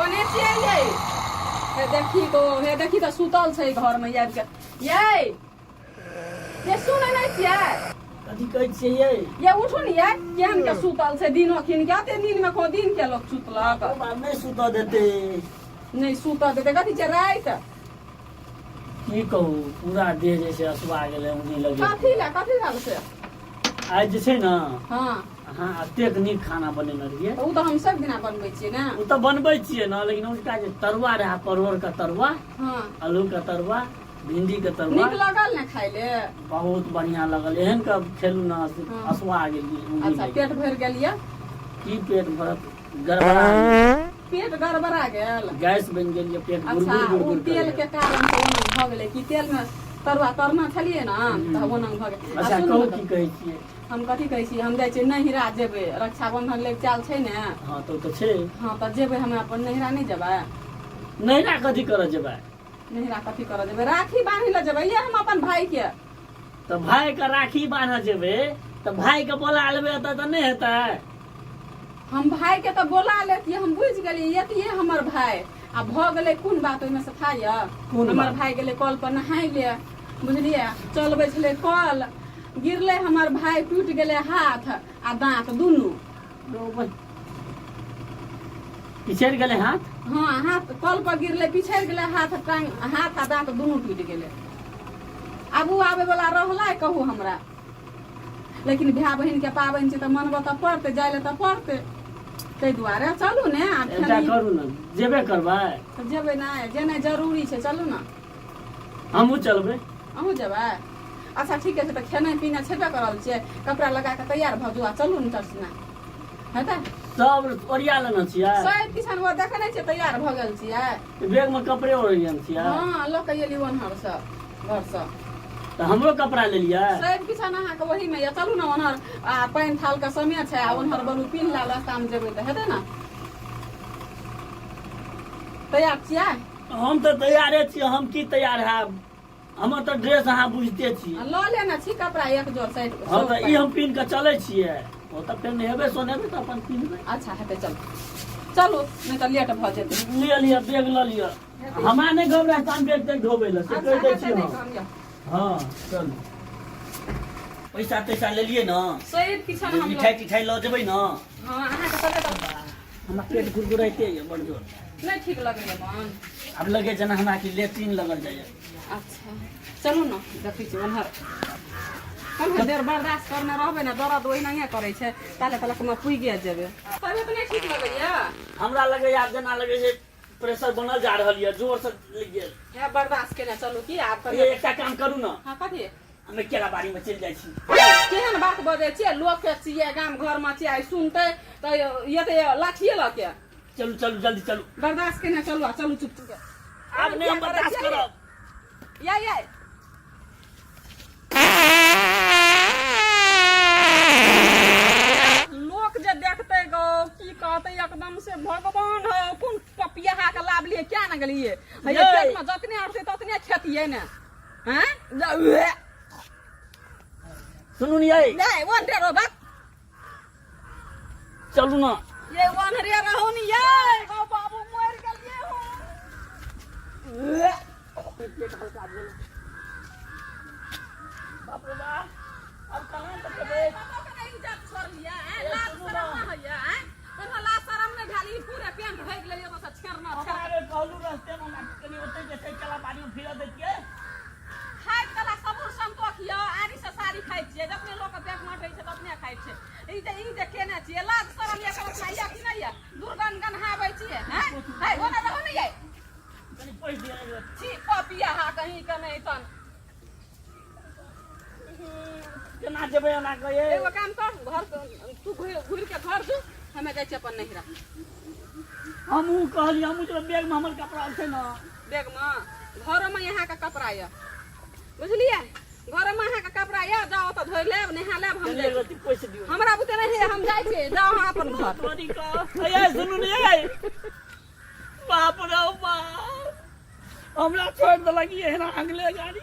कोने छियै यै? हे देखी तो, हे देखी तऽ सुतल छै घर में आबि के। यै, ये सुनै नहि छियै? कथी कहै छियै यै? ये उठू ने यै, केहन के सुतल छै दिनो खिन के, एते नींद में को दिन के लोक सुतलक? ओ बाप नहि सुतऽ देतै। नहि सुतऽ देतै? कथी छै राति? की कहू, पूरा देह जे छै असुआ गेलै, उनी लगे। कथी लए, कथी भेल से? आइ जे छै ने, हँ, अहाँ एतेक नीक खाना बनेने रहियै। ओ तऽ हम सब दिना बनबै छियै ने। ओ तऽ बनबै छियै ने, लेकिन हुनका जे तरुआ रहै, परोड़ के तरुआ, आलू के तरुआ, भिंडी के तरुआ, नीक लगल ने खाय ले? बहुत बढ़िया लगल। एहन के खेलू ने, असुआ गेलियै, उंगली अच्छा लागि पेट भरि गेल यऽ? की पेट भरत, गड़बड़ा गेल। पेट गड़बड़ा गेल? गैस बनि गेल यऽ, पेट अच्छा, गुड़गुड़ ओ गुड़गुड़ तेल करैए। के कारण से ओना भऽ गेलै कि तेल मे तरुआ तरना छलियै ने, तऽ ओना भऽ गेल। आ अच्छा, सुनू कहू ने, की कहै छियै? हम कथी कहै छी, हम जाइ छियै नैहरा जेबै, रक्षाबंधन लग चाल छै ने। हँ, तऽ ओ तऽ छै। हँ, तऽ जेबै हम अपन नैहरा, नहि जेबै? नैहरा कथी करऽ जेबै? नैहरा कथी करऽ जेबै? राखी बान्हि लए जेबै ये हम अपन भाई के। तऽ भाय के राखी बान्हऽ जेबै तऽ भाय के बोला लेबै एतऽ तऽ नहि हेतै? हम भाई के तऽ बोला लेतियै, हम बुझि गेलियै, एतियै हमर भाई। आ भऽ गेलै कोन बात ओहिमे से था यऽ? कोन हमर बात? भाई गेलै कल पर नहाय ले, बुझलियै? चलबै छलै कल, गिरलै हमर भाई, टूटि गेलै हाथ आ दाँत दुनू। पिछड़ि गेलै हाथ? हँ, हाथ कल पर गिरलै, पिछड़ि गेलै हाथ, टांग, हाथ आ दाँत दुनू टूटि गेलै। आब ओ आबै वाला रहलै कहू हमरा? लेकिन भाय बहिन के पाबनि छै तऽ मनबऽ तऽ पड़तै, जाय लए तऽ पड़तै, ताहि दुआरे चलू ने आब। एकटा खेनाइ करू ने, जेबे करबै? तऽ जेबै ने, जेनाइ जरूरी छै, चलू ने। हमहूँ चलबै। अहूँ जेबै? अच्छा ठीके छै, तऽ खेनाइ पिनाइ छेबे करल छियै, कपड़ा लगा कऽ तैयार भऽ जाउ आ चलू ने चर्चना हेतै। सब ओरिया लेने छियै? सब किसान ओ देखै नहि छियै, तैयार भऽ गेल छियै। बैग में कपड़े ओरियन छियै? हँ, लऽ कऽ एली ओनहर सँ, घरसँ। तऽ हमरो कपड़ा लेलियै? सब किसान अहाँके ओहीमे यऽ, चलू ने ओनहर, आ पानि थाल के समय छै, आ ओनहर बनू पिन्ह लए, रस्तामे जेबै तऽ हेतै ने। तैयार छियै? हम तऽ तैयारे छी। हम की तैयार हैब, हमर तऽ ड्रेस अहाँ बुझिते छी। लऽ लेने छी कपड़ा एक जोड़ साइड। हँ, तऽ ई हम पिन्ह कऽ चलै छियै, ओ तऽ फेर नहेबै सोनेबै तऽ अपन पिन्हबै। अच्छा हेतै, चलू चलू, नहि तऽ लेट भऽ जेतै। लिअ लिअ, बैग लऽ लिअ। हमरा नहि घबराय तहन बैग तैग ढोबै लए से अच्छा कहि दै हेतै छी। नहि हम कहम यऽ। हँ, चलू। पैसा तैसा लेलियै ने? सब किछु हम मिठाइ तिठाइ लऽ जेबै ने? हँ, अहाँके सबके तऽ हमरा पेट गुड़गुड़ाइते यऽ बड़ जोर। नहि ठीक लगैए मन? आब लगे जेना हमरा कि लेट्रिन लगल जाइए। अच्छा चलू ने, देखै छी ओम्हर कम देर बर्दाश्त करने रहबै ने, दर्द ओहिनाहे करै छै, ताले तलक मे पुइगे जेबै। तबियत नहि ठीक लगैया? हमरा लगैए आब जेना लगै छै प्रेशर बनल जा रहल यऽ, जोर से लागि गेल। हे, बर्दाश्त केने चलू की आब ये तबियत। एकटा काम करू ने। हँ, कथी? हमे केला बाड़ी में चलि जाइ छी। केहन बात बजै छियै? लोक के छियै, गाम घर मे छियै, आइ सुनतै तऽ एतै लाठिए लऽ के। चलू चलू, जल्दी चलू। बर्दाश्त केने चलू आ चलू चुप चुप। आब नहि हम बर्दाश्त करब। या या, लोक जे देखते गो की कहते? एकदम से भगवान हो, कोन पपियाहा के लाभ लिए क्या न गेलिए? हे, यै। पेट में जतने अड़ते ततने खेतिए ने। हैं जा, उहे। सुनू ने यै। नहीं वन रे रोबा। चलू ने। ये वन रे रहो नी ये गो बाबू, मर गेलिए हो। पेट हल्का भेल। बाप रे बाप, अब कहाँ तक जेबै? कतऽ के नहि इज्जत छोड़लियै, आँय? लाज शरम नहि होइए, आँय? तोरा लाज शरम नहि भेल? ई पूरे पेंट ढकि लेलियै, ओतऽ छेड़ना हमरा छेड़ अगर कहलू रस्ते में हमरा कनि ओतै जे छै केला बाड़ी में फिरऽ दैतियै। खाइत कला सबुर संतोख यऽ, आरी से सारी खाइ छियै, जतने लोक के पेट मटै छै ततने खाइ छै। ई जे केने छियै, लाज शरम एकर अपना यऽ कि नहि यऽ? दुर्गंध गन्हाबै छियै, हैं? है ओना रहू ने यै। कनि पैस दिअ एक बेर। छी पपिया हा कहीं के नहि तन। केना जेबै एना कऽ यै? एगो काम कर, घर तू घुरि घुरि के घर जो, हमे जाइ छियै अपन नैहरा। हमहूँ कहलियै, हमहूँ जेबै। बैग में हमर कपड़ा छै ने? बैगमे, घरोमे अहाँके कपड़ा यऽ, बुझलियै? घरोमे अहाँके कपड़ा यऽ, जाउ ओतऽ धोइ लेब, नहा लेब, हम कनि जाइ एक छी। रत्ती पैस दियौ। हमरा बुते नहि होइए, हम जाइ छियै, जाउ अहाँ अपन घर। तोरी कऽ यै, सुनू ने यै, बाप रे बाप, हमरा छोड़ि देलक ई एहना अगले गाड़ी।